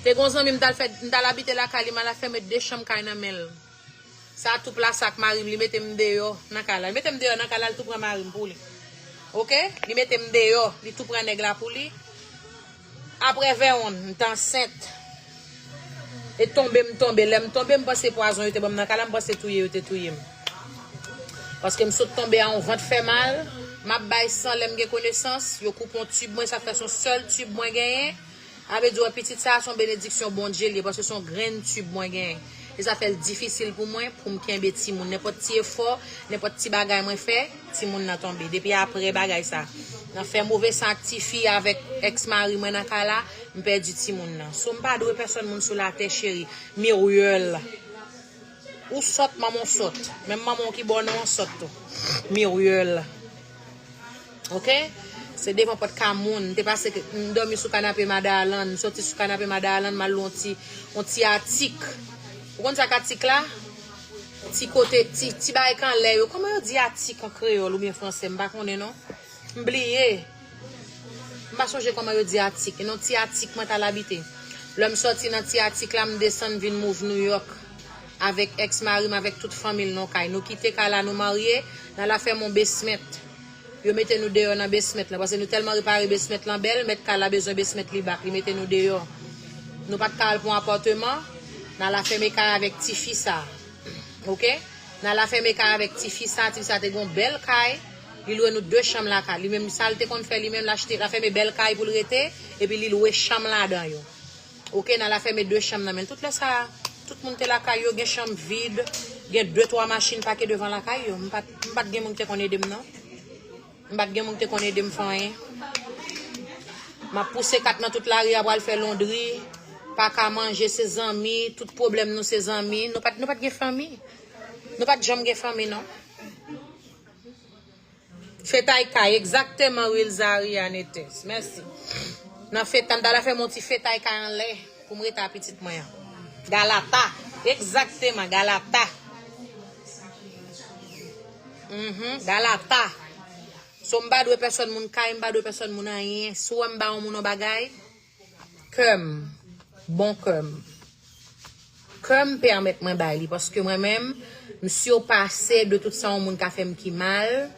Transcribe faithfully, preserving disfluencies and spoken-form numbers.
Te gon zanmi m t al fè, m t al abite lakay li, m al fèmen de chanm kay nan men l. Sa tou plas ak mari m, li mete m deyò nan kay la. Li mete m deyò nan kay la, li tou pran mari m pou li. Oke? Li mete m deyò, li tou pran nèg la pou li. Apre vèwonn, m t ansent. E tonbe m tonbe. Lè m tonbe, m panse pwazon yo te ban m nan kay la, m panse touye yo te touye m. Paske m sot tonbe a yon vant fè mal, m ap bay san lè m gen konesans, yo koupe yon tib mwen, sa fè se yon sèl tib mwen genyen. Sa vle di, wè, pitit sa a se yon benediksyon Bondye li ye, paske se yon grenn tib mwen genyen. E sa fè l difisil pou mwen, pou m kenbe timoun. Nenpòt ti efò, nenpòt ti bagay mwen fè, timoun nan tonbe. Depi apre bagay sa, nan fè move san ak tifi avèk èks mari mwen nan kay la, m pèdi timoun nan. So, m pa dwe pèsòn moun sou latè, cheri. Miryèl. Ou sòt, manman w sòt. Menm manman w ki ba w non an sòt tou. Miryèl. Oke? Se devan pòt ka moun. M te pase, m dòmi sou kanape Madan Alan. M soti sou kanape Madan Alan, m al lwe yon ti, yon ti atik. Ou konn sa k atik la? Ti kote, ti, ti bagay k anlè yo. Kòman yo di atik an kreyòl oubyen fransè? M pa konnen non. M bliye. M pa sonje kòman yo di atik. E nan ti atik mwen t al abite. Lè m sòti nan ti atik la, m desann vin move New York avèk èks mari m, avèk tout fanmi l nan kay. Nou kite kay la, nou marye, n al afèmen yon basement. Yo mete nou deyò nan basement lan, paske nou tèlman repare basement lan bèl, mèt kay la bezwen basement li back, li mete nou deyò. Nou pa t ka al pran apatman, n al afèmen kay avèk tifi sa. Oke? N al afèmen kay avèk tifi sa, tifi sa te gon bèl kay, li lwe nou de chanm lakay. Li menm sa l te konn fè, li menm l achte, l afèmen bèl kay pou l rete, epi li lwe chanm ladan yo. Oke, n al afèmen de chanm nan, men tout lè sa, tout moun te lakay yo, gen chanm vid, gen de twa machin pake devan lakay yo. M pa t, m pa t gen moun ki te konn ede m non. M pa t gen moun ki te konn ede m fè anyen. M ap pouse kat nan tout lari a pral fè londri, pa ka manje, se zanmi, tout pwoblèm nou se zanmi. Nou pa t, nou pa t gen fanmi. Nou pa t janm gen fanmi non. Fetay kay, egzakteman, Wilzari Anetes. Mèsi. Nan fetay, m t al afèmen yon ti fetay kay anlè pou m rete a pitit mwen an. Galata. Egzakteman, galata. Mhm, galata. So, m pa dwe pèsòn moun kay, m pa dwe pèsòn moun anyen. Si w wè m ba yon moun yon bagay, kè m, bon kè m. Kè m pèmèt mwen bay li, paske mwen menm, m sipase de tout sa yon moun ka fè m ki mal,